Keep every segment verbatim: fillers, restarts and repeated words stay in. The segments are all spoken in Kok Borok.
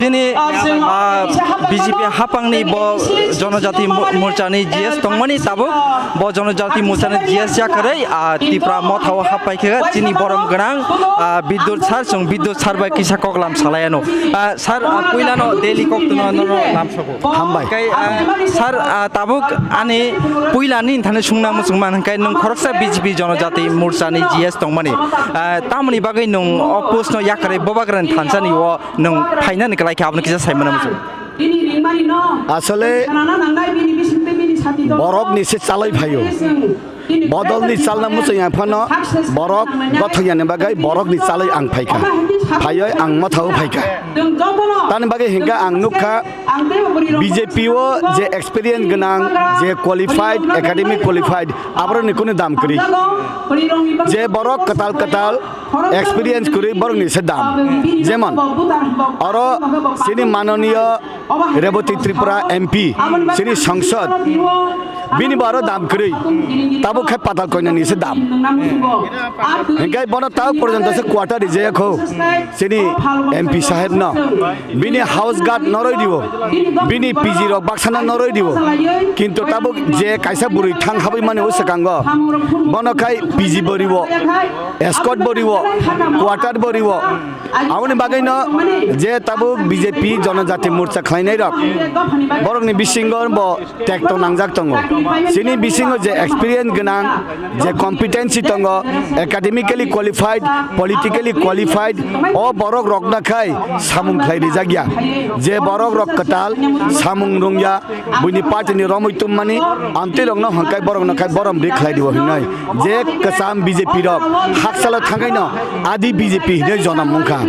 Chini, ah, B J P hapangni bo Jonojati Mo-, Morchani G S tongmani tabuk, bo Jonojati Morchani G S yakarwi, ah, Tipra Mothao happaikha chini borom gwnang, ah, Bidyut sir, chwng Bidyut sir bai kisa koklam salaiano. Ah, sir, ah, puilano daily koktwno nono lamsogo. Hambai. Kai, ah, sir, ah, tabuk ani puilani thani sungna muchungma hwnkhe nwng khoroksa B J P Jonojati Morchani G S tongmani. Ah, tamoni bagwi nwng o post no yakarwi Bubagrani thansani o nwng phainani kwlai khe abono kisa saimano muchung. Asole borokni se chalai phaio. Bodolni chalna muchung ya phano borok gothok yani bagwi borokni chalai ang phaikha. Phaioi ang Mothao phaikha. Tani bagwi hinkha ang nukha B J P o je experience gwnang, je qualified, academic qualified, aborokni kunu dam kwrwi. Je borok kwtal kwtal experience kwrwi borokni se dam. Jemon, oro chini manoniyo Reboti Tripura M P, chini sangsad, bini bo aro dam kwrwi. Tabuk khe patal koinani se dam. Hinkhe bono tabuk porjonto se quarter rijaya kho. Chini M P saheb no, bini house guard noroi dibo, bini P G rok baksano noroi dibo, kintu tabuk je kaisa bwrwi thang habwi mani o swkango, bono khai P G bo ribo, escort bo ribo, quarter bo ribo. Aboni bagwino je tabuk B J P Jonojati Morcha khlainai rok, borokni bisingo bo tekto nangjak tongo. Chini bisingo je experience gwnang, je competency tongo, academically qualified, politically qualified, o borok rokno khai samung khlai rijak ya. Je borok rok kwtal samung rwngya, buini party ni romwi tummani, amtwi rokno hwnkhai borokno khai borom ri khlai dio hinwi. Je kwcham B J P rok haksalo thangwi no adi B J P hinwi jonom wngkha.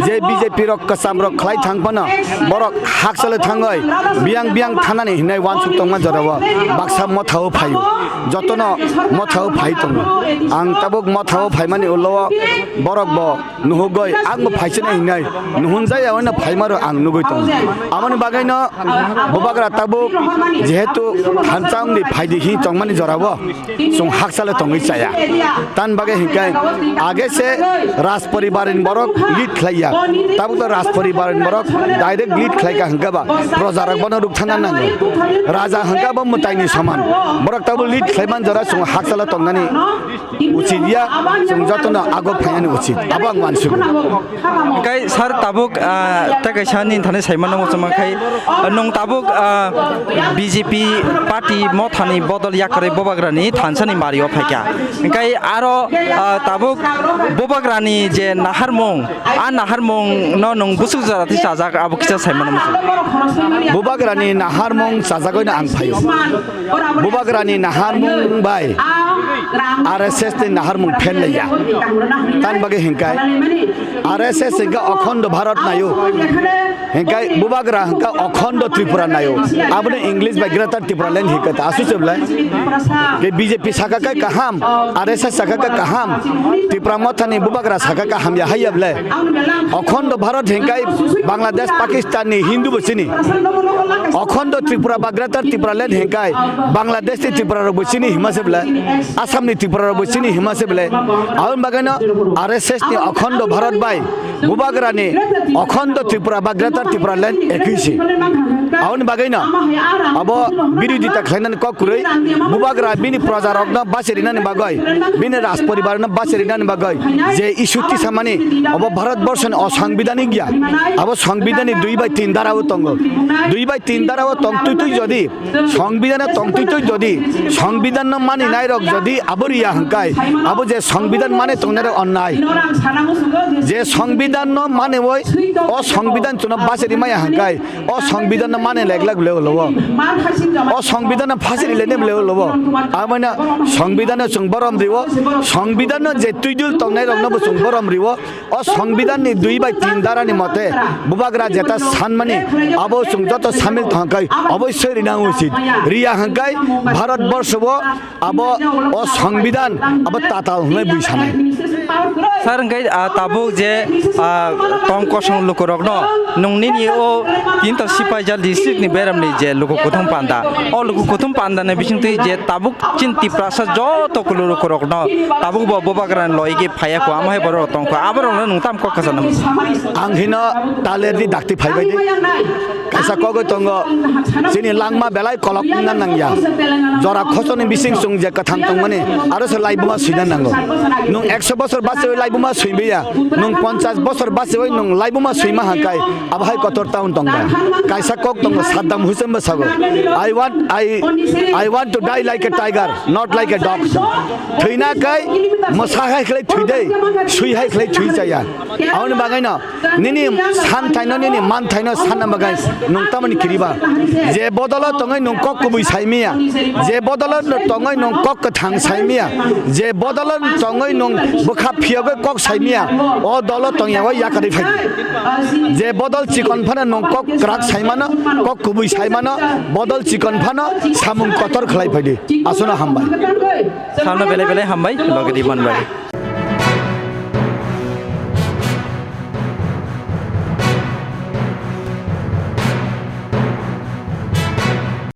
Je B J P rok kwcham rok khlai thang phano borok haksalo thangwi biyang biyang thanani hinwi uansuk tongma jorao baksa Mothao phaio. Jotono Mothao phai tongo. Ang tabuk Mothao phaimani ulo o borok bo nuhugwi ang bo phaisina hinwi nuhunjaya hwnwi phaimaro ang nugwi tongo. Aboni bagwino Bubagra tabuk jehetu thansa wngdi phaidi hi tongmani jorao chwng haksalo tongwi chaya. Tan bagwi hinkhe age se Raj poribar ni borok lead khlaiya. Tabuk to Raj poribar ni borok direct lead khlaika hinkhe ba proja rok bono rukthana nango. Raja hinkhe bo mwtai ni soman. Borok tabuk lead khlaiman jora chwng haksalo tongnani uchit ya, chwng jotono ago phainani uchit. Abo ang uansukgo. Kai sir tabuk, ah, tei kaisa nini thani saimano muchungma khai, ah, nwng tabuk, ah, B J P party Mothani bodol yakarwi Bubagrani thansani mario phaikha. Kai aro, ah, tabuk Bubagrani je naharmung, a naharmung no nwng busuk jora twi chajak abo kisa saimano muchung. Bubagrani naharmung chajagwi no ang phaio. Bubagrani naharmung bai R S S ni naharmung pherlaiya. Tan bagwi hinkai R S S hinka Okhondo Bharat nayo. Hinkai Bubagra hinka Okhondo Tripura nayo. Aboni English bai Greater Tripura Land hinka ta asu se belai. Ke B J P saka kai kaham, R S S saka kai kaham. Tripura Mothani Bubagra saka kaham ya haiya belai. Okhondo Bharat hinkai Bangladesh, Pakistan ni Hindu bo chini. Okhondo Tripura ba Greater Tripura Land hinkai Bangladesh ni Tripura rok bo chini hima se belai. Assam ni Tripura rok bo chini hima se belai. Aboni bagwino R S S ni Okhondo Bharat bai Bubagra ni Okhondo Tripura ba Greater Tripura Land ekoi se. Aboni bagwino abo birodita khlainani kok kwrwi Bubagra bini proja rokno bachai rinani bagwi, bini raj poribar no bachai rinani bagwi je issue tisamani abo Bharat borso ni osangbidanik ya. Abo sangbidan ni dui bai tin dara o tongo. Dui bai tin dara o tong twi twi jodi sangbidan o tong twi twi jodi sangbidan no mani nai rok jodi abo riya hwnkhe abo je sangbidan mani tongnai rok onnai. Je sangbidan no mani oi o sangbidan chuno bachai rimaya hwnkhe o sangbidan no mani leglak le ulo o. O sangbidan no phasi rile ne le ulo o. Amana sangbidan no chwng borom riwo. Sangbidan no je twi dul tongnai rok no bo chwng borom riwo. O sangbidan ni dui bai tin dara ni mote Bubagra jeta sanmani abo chwng joto samil tongkhe abo soi rina uchit. Riya hwnkhe Bharat borso bo abo o sangbidan abo tatal hwnwi bui sanai. Sir, hwnkhe, ah, tabuk je, ah, tong kosong lukurokno nwng nini o tinta sipai jal di District ni beram ni je luku kuthum panda, o luku kuthum panda ni bising twi je tabuk chin Tiprasa joto kuluru kurok no tabuk bo bubagra ni loi ki phaya ko amo hai borok tong kho, abo rok no nung tam kok kasa nang. Ang hino taler di dakti phai bai di. Kaisa kogoi tongo, chini langma belai kolok na nang ya. Jora khosoni bising sung je kathang tong mani, aro se laibuma suina nango. Nung ekso bosor basi oi laibuma sui biya, nung ponchas bosor basi oi nung laibuma sui ma hangkai. Abo hai kotor town tong ba. Kaisa kok tongo, Saddam Hussein bo sago, "I want, I, I want to die like a tiger, not like a dog." Thwina kai mosa hai khlai thwi dei, sui hai khlai thwi chaya. Aboni bagwi no nini san thaino, nini man thaino sanna bagwi nung tamani kiriba. Je bodolo tongoi nung kok kubui saimiya, je bodolo tongoi nung kok kwthang saimiya, je bodolo tongoi nung bwkha phiyogwi kok saimiya, o dolo tongya o yakarwi phai. Je bodol chikon phano nung kok kwrak saimano, kok kubui saimano, bodol chikon phano samung kotor khlai phaidi. Aswkno hambai. Samno belai belai hambai, loge di man bai.